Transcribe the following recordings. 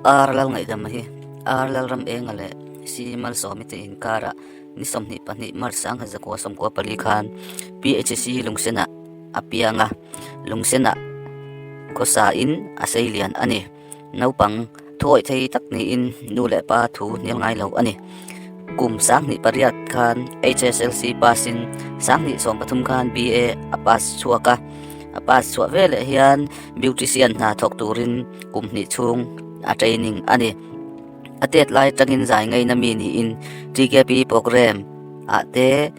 Ar Lalngaihdama hi Ar Lalramenga leh Si Malsawmi te inkarah ni 22 March 1994 khan PHC Lungsenah a piang a, Lungsenah khawsain a seilian a ni. Naupang thuawih thei tak niin nu leh pa thu hnial ngai lo a ni. Kum 28 khan HSLC pass in 2013 khan BA a pass chhuak a, a pass chhuah veleh hian beautician hna thawk turin kum hnih chhung a training a ni. A tet lai atangin zai ngaina mi niin TKP programme ah te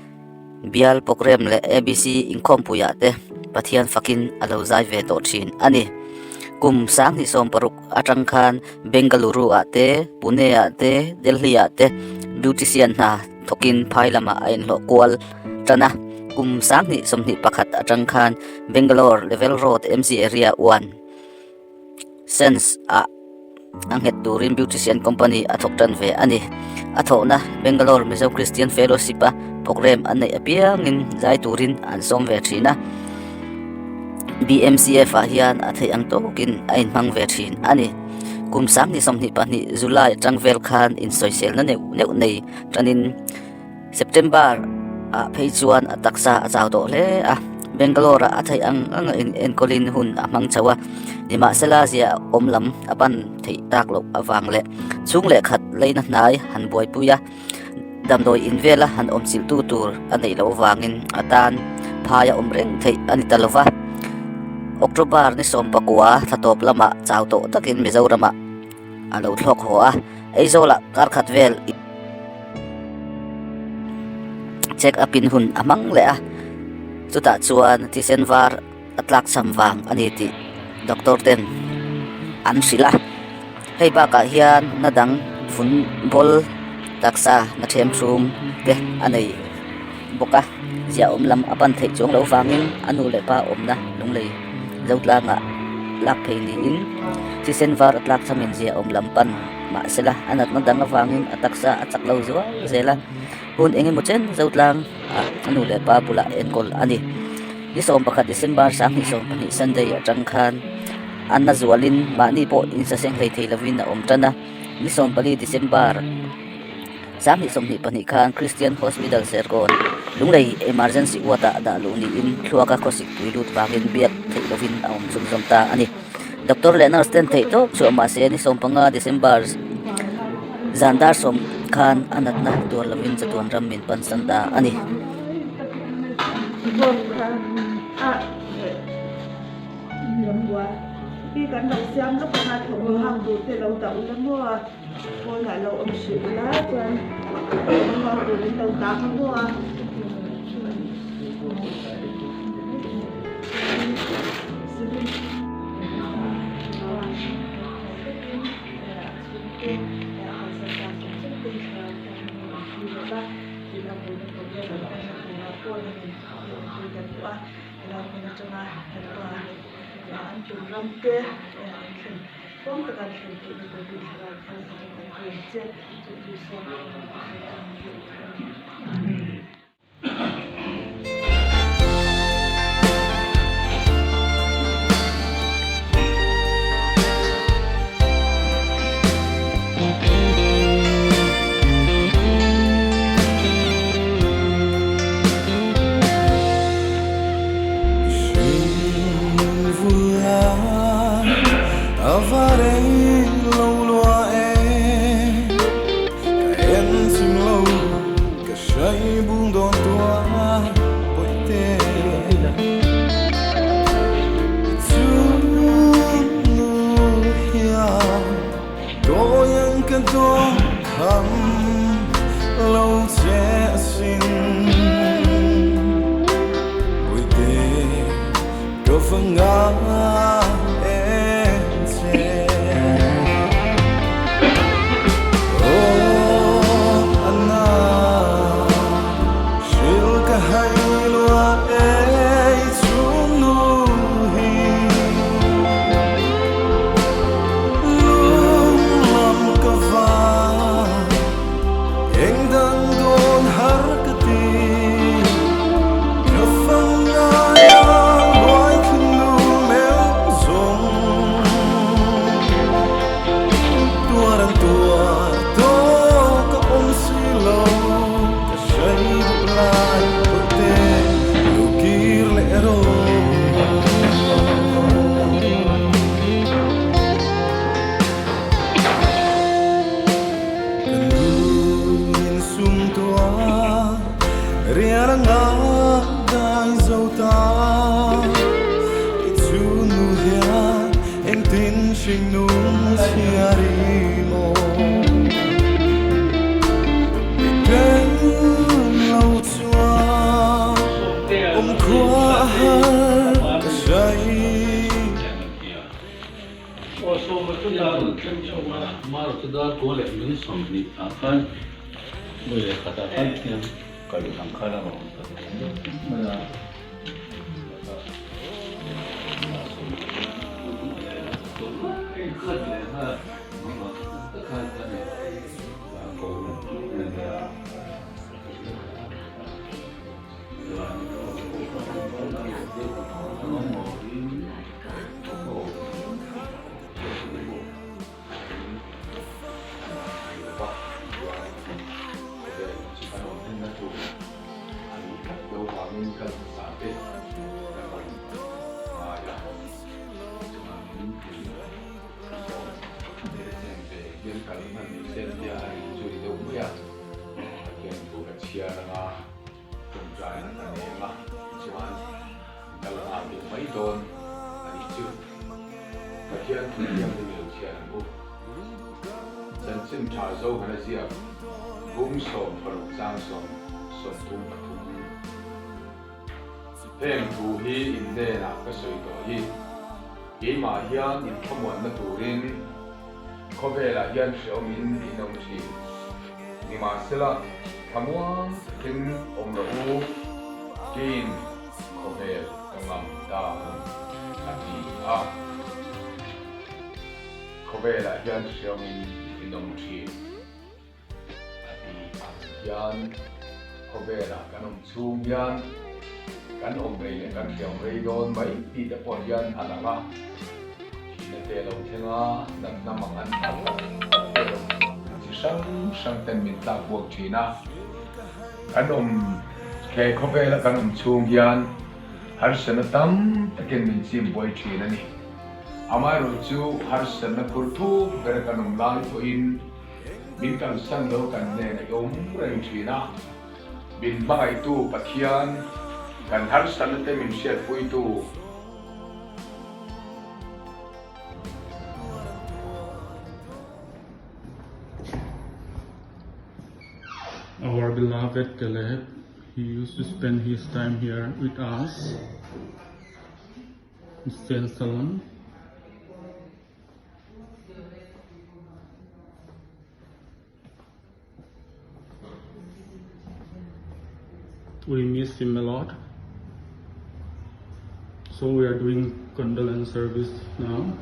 Bial programme leh ABC inkhawmpui ah te Pathian fakin a lo zai ve tawh thin a ni. Kum 2016 atang khan Bengaluru ah te, Pune ah te, Delhi ah te beautician hna thawkin phai lamah a inhlawh kual tan a. Kum 2021 atang khan Bangalore Level Road MC Area 1 Sense ah a nghet turin beautician company a thawk tan ve a ni. A thawhna Bangalore Mizo Christian Fellowship a programme an neih apiangin zai turin an sawm ve thin a. BMCF ah hian a theih ang tawkin a inhmang ve thin a ni. Kum 2022 July atang vel khan insawiselna neuh neuh nei tanin September ah phei chuan a taksa a chau tawh hle a, Bangalore ah a theih ang ang a in enkawlin hun a hmang chho a, nimahsela zia awm lam a pan theih tak loh avang leh chhung leh khat leina hnai han buaipui a, damdawi in vela han awm chilh tu tur a neih loh avangin a tan phai a awm reng theih a ni ta lova. October ni 19 thla tawp lamah chau tawh takin Mizoramah a lo thlawk haw a, Aizawlah kar khat vel check up in hun a hmang leh a, chutah chuan thisen var a tlak cham vang a ni tih doctor ten an hrilh a, hei bakah hian na dang vun bawl taksa na them thum te a nei bawk a, ziahawm lam a pan theih chuang loh vangin a nu leh pa awmna lunglei Zotlangah lak phei niin thisen var a tlak chamin ziahawm lam pan mahsela a natna dang avangin a taksa a chak lo zual zel a, hun eng emaw chen Zotlang ah a nu leh pa bulah enkawl a ni. Ni 11 December 2012 Sunday atang khan a na zualin mahni pawh insaseng hlei thei lovin a awm tan a, ni 14 December 2022 khan Christian Hospital Serkawn Lunglei Emergency Ward ah dah luh niin thluaka khawsik pui lut vangin biak theih lovin a awm chhunzawm ta a ni. Doctor leh nurse ten theih tawp chhuah mahse ni 15 December zan dar sawm khan a natna tuar lovin chatuan ram min pansan ta a ni. Pawnah lo awm hrih ula chuan thawmhnaw turin lo dah ang maw a. Kawng taka thlen theihna tur hi thlarau thianghlim kan hriat che chu Isua hmingin ka sawi ang che u Amen. Fiaranga dai zo ta I chu nu hian engtin hringnung chhiar i maw I tel lo chuan awm khua a har ka hrai. Heng thu hi in hnenah ka sawi tawh hi, keimah hian in thlamuanna turin khawvelah hian hrehawmin in awm thin. Nimahsela, thlamuang takin awm rawh u, keiin khawvel ka ngam ta a ti a. Khawvelah hian hrehawmin in awm thin. A ti ang hian khawvelah kan awm chhung hian kan awm rei leh kan hriam rei dawn mai tih te pawh hian a lang a, thihna te lo thleng a, natna mang an tak tak tak te lo chi hrang hrang ten min tlak buak thin a. Kan awm he khawvela kan awm chhung hian harsatna tam takin min chim buai thin a ni. Amaherawhchu harsatna phur thuk ber kan awm lai pawhin Min kalsan lo kan hnenah i awm reng thin a, min hmangaihtu Pathian, kan harsatna te min hriatpuitu. Our beloved Caleb, he used to spend his time here with us in Sales Salon. We miss him a lot. So we are doing condolence service now.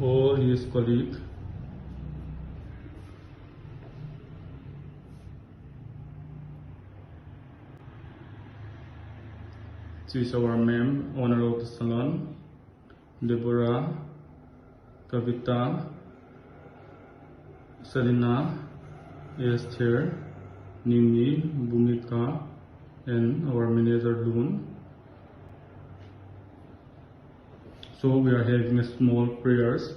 All his colleagues This is our ma'am, owner of the salon, Deborah, Kavita, Selina, Esther, Nimi, Bhumika, and our manager Loon. So we are having a small prayers.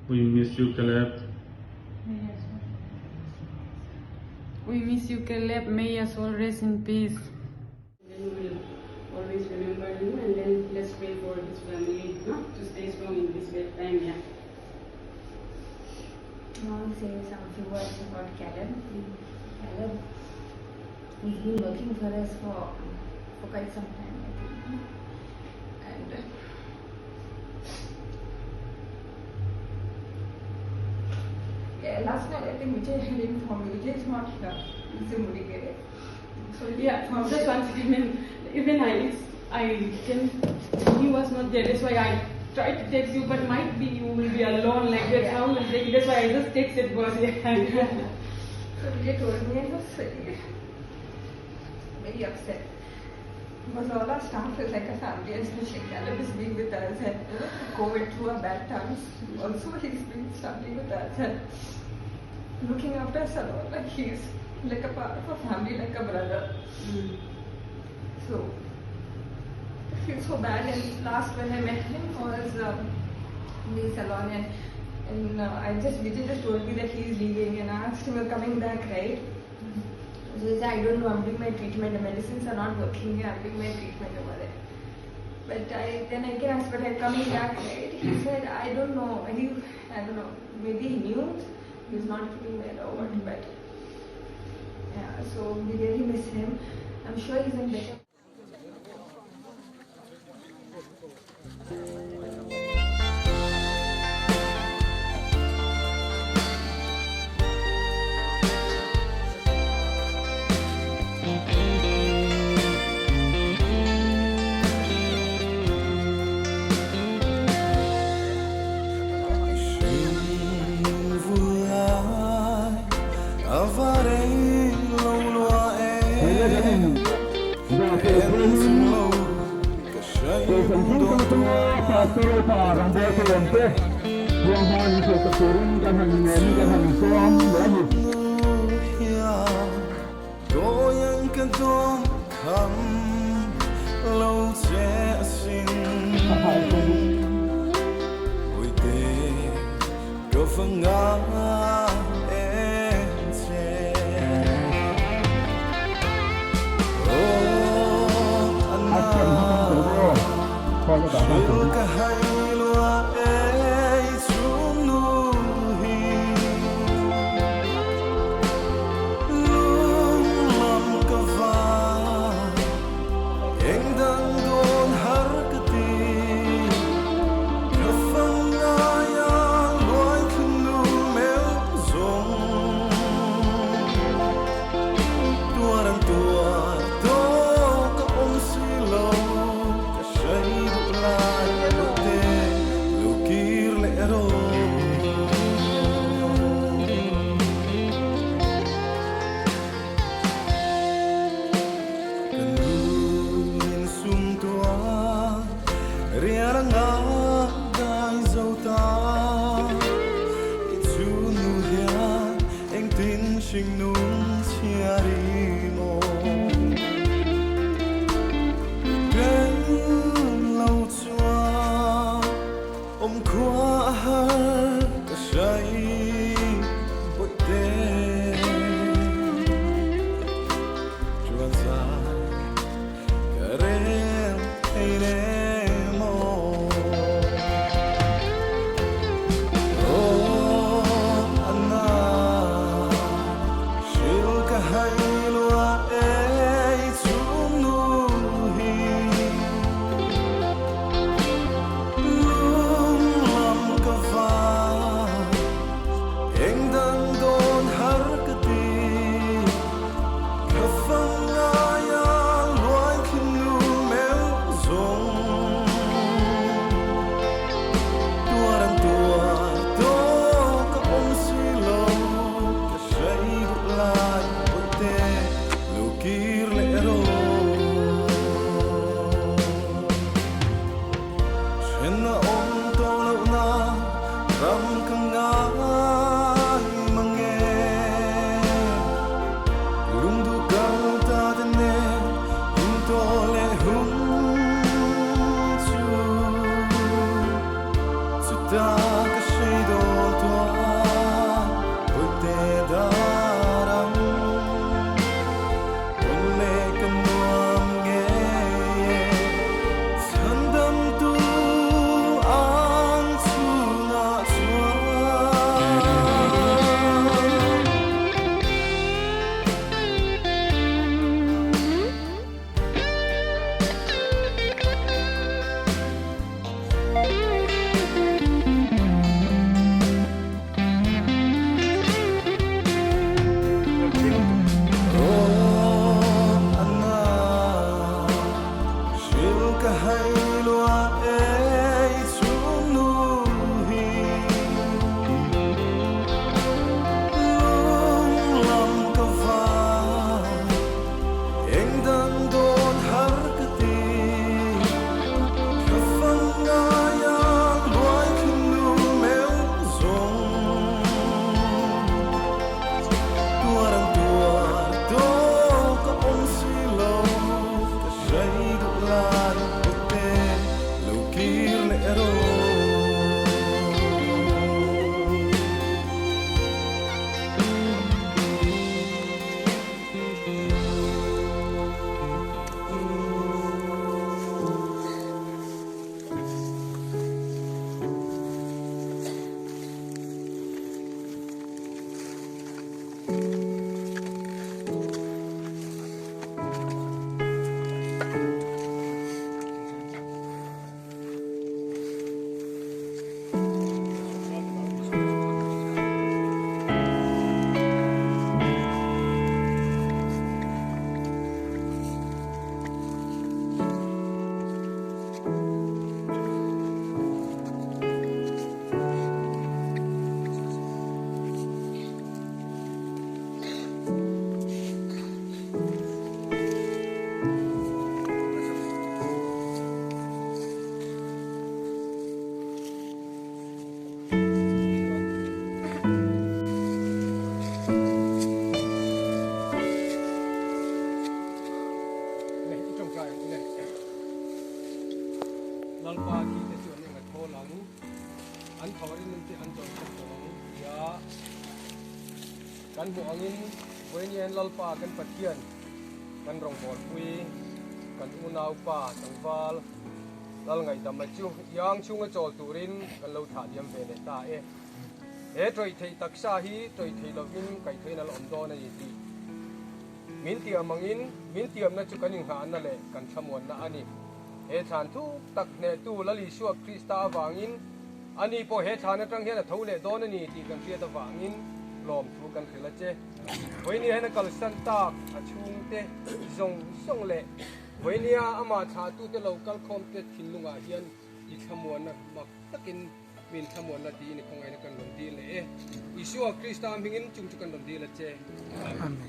We miss you, Caleb. We miss you, Caleb. May your soul rest in peace. Then we will always remember him and then let's pray for his family no? to stay strong in this bad time. Yeah. I want to say some few words about Caleb. Caleb, he's been working for us for, for quite some time, I think. And yeah, last night I think Vijay had informed me. Vijay is not here. He's in Mudigere. So yeah, just one second. Even I, I can, he was not there. That's why I tried to text you, but might be you will be alone. Like that's yeah. how will take. That's why I just texted was yeah. So Vijay told me I was very, very upset. Because all our staff is like a family, especially Caleb is being with us and you know, COVID through our bad times. Also, he's been struggling with us and looking after us a lot. Like he's like a part of a family, like a brother. Mm. So. feel so bad. And last when I met him was in the salon, and I just Vijay just told me that he is leaving, and I asked him, "You're coming back, right?" So he said, "I don't know. I'm doing my treatment. The medicines are not working. I'm doing my treatment over there." But I then again asked, "But I'm coming back, right?" He said, "I don't know. He, I don't know. Maybe he knew he was not feeling well or what, but yeah. So we really miss him. I'm sure he's in better." Lalpa thite chu an eng a thawl ang, an thawrin te an chawi chhuak tawh ang tia kan hmuh angin vawiin Lalpa kan Pathian kan rawngbawlpui kan unaupa tlangval Lal ngaihdam a chu iang chhunga chawl turin kan lo thlah diam ve leh ta e. He tawih theih taksa hi tawih theih lovin kaihtheiin a la awm dawn a ni tih min tiam angin min tiamna chu kan inghahna leh kan thlamuanna a ni. He thlan thuk tak hnehtu Lal Isua Krista avangin ani pawh he thlan atang hian a tho leh dawn a ni tih kan hriat avangin lawmthu kan hrilh a che. Vawinia hian a kalsan tak a chhungte zawng zawng leh Vawinia amah thlahtute lo kalkhawmte thinlungah hian i thlamuanna mak takin min thlamuanna tiin i khawngaihna kan rawn dil leh e. Isua Krista hmingin chung chu kan rawn dil a che. Amen.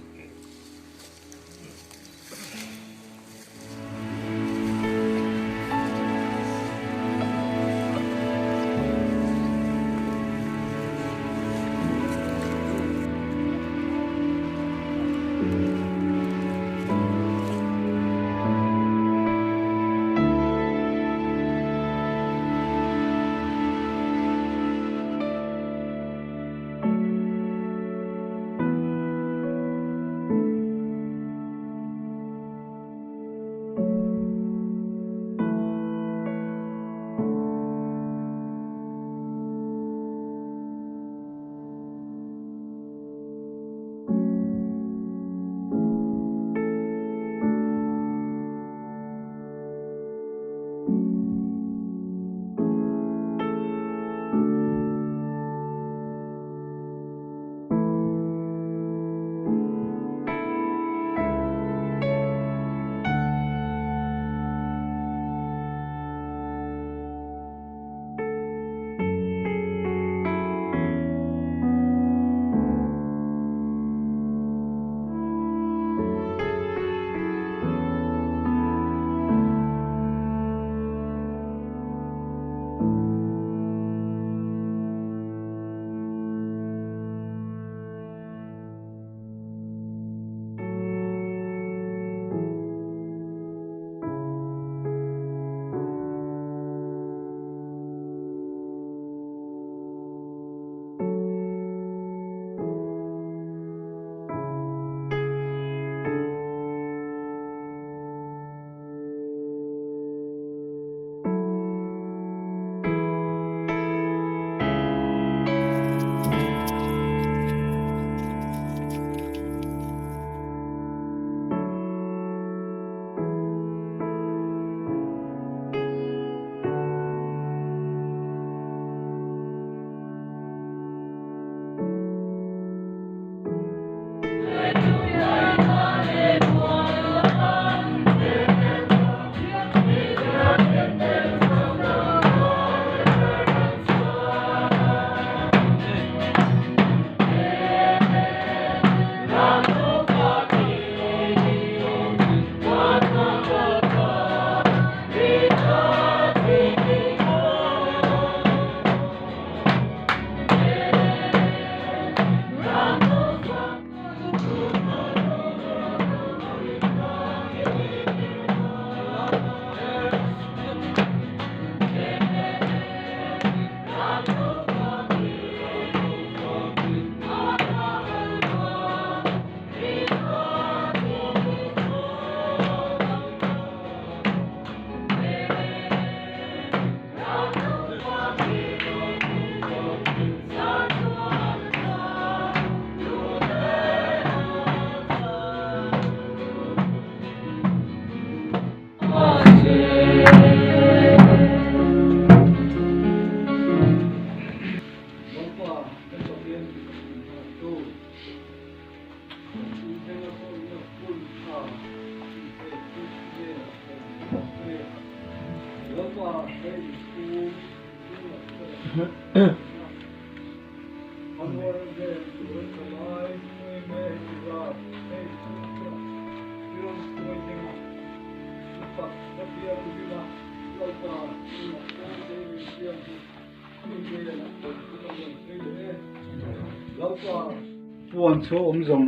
Puan chu awm zawng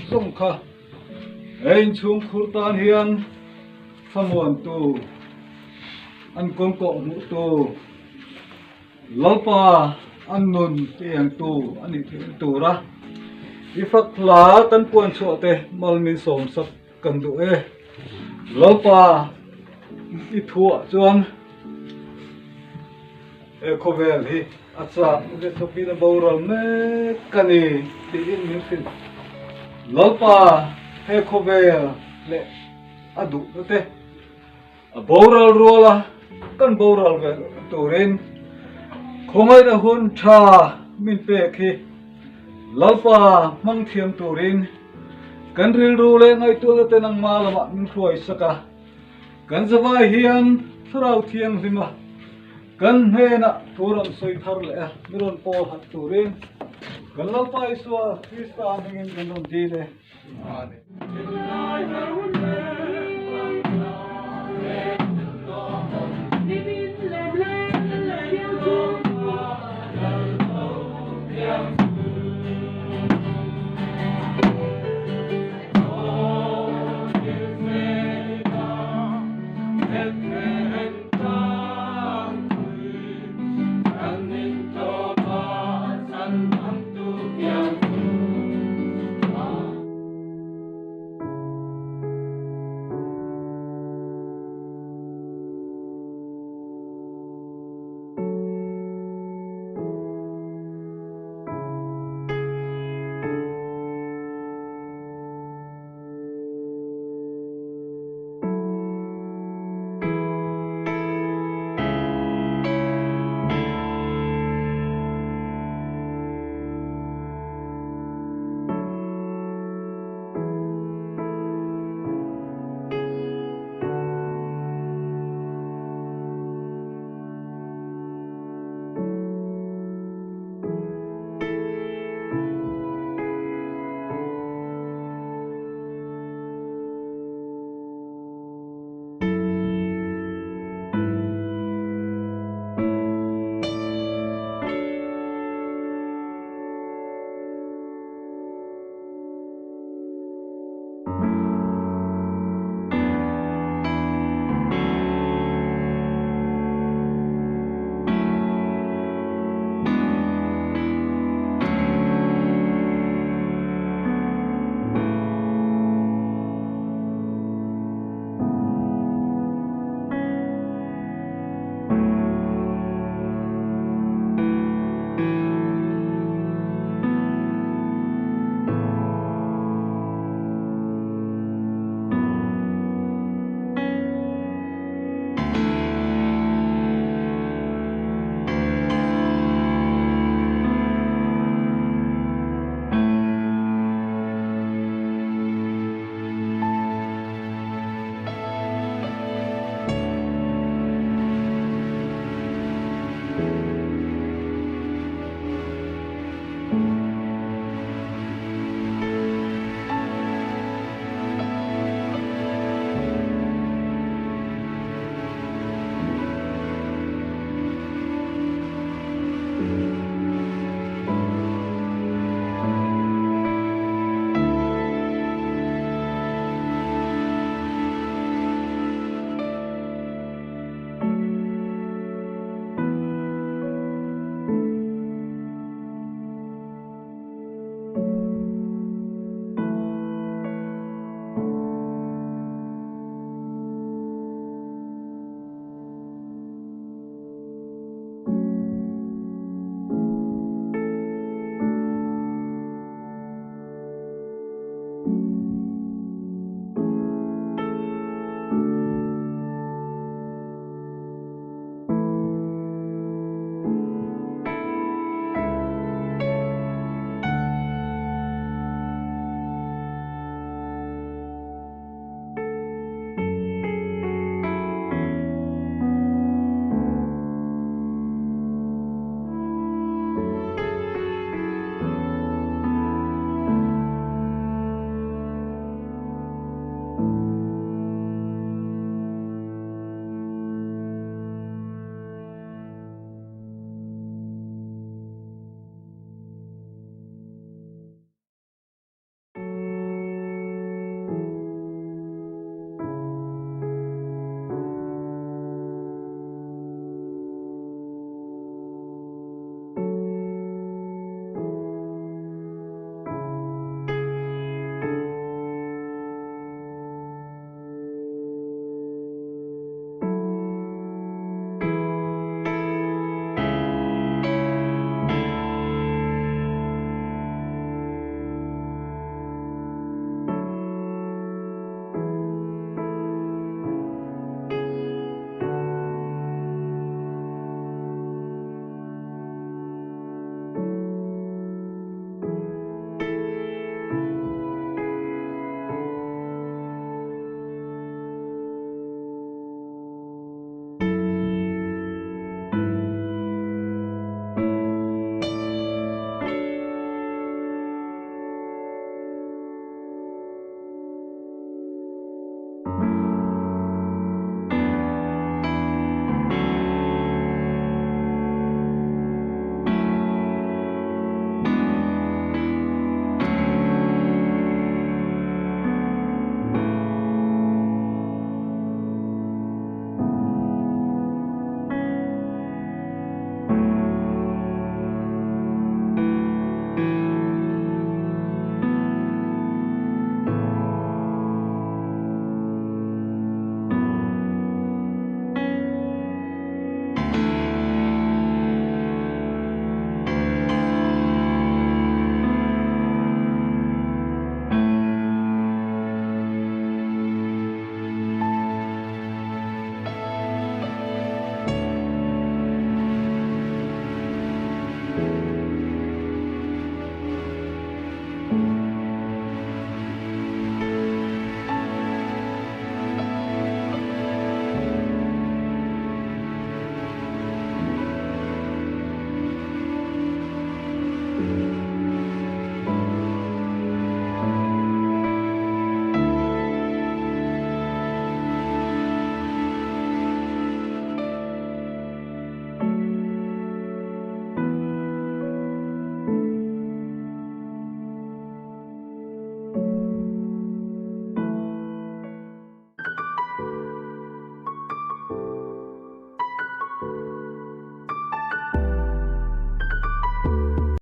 zawng kha he inchhung khur tan hian thlamuantu. an kawng kawh hmuh tu Lalpa an nun ti eng tu a nih theihna tura i fak hla kan puan chhuah te mal min sawm sak kan duh e. Lalpa i thuah chuan he khawvel hi a chak ve chawpin a boral mek a ni tiin min hrilh. Lalpa he khawvel leh a duhna te A boral rual a, kan boral ve turin khawngaihna hun tha min pek hi Lalpa hmang thiam turin kan rilru leh ngaihtuahna te nangma lamah min hruai sak a, kan zavai hian Thlarau Thianghlim a kan hnenah thu rawn sawi thar leh a, mi rawn pawl hat turin kan Lalpa Isua Krista hmingin kan rawn dil e. Amen.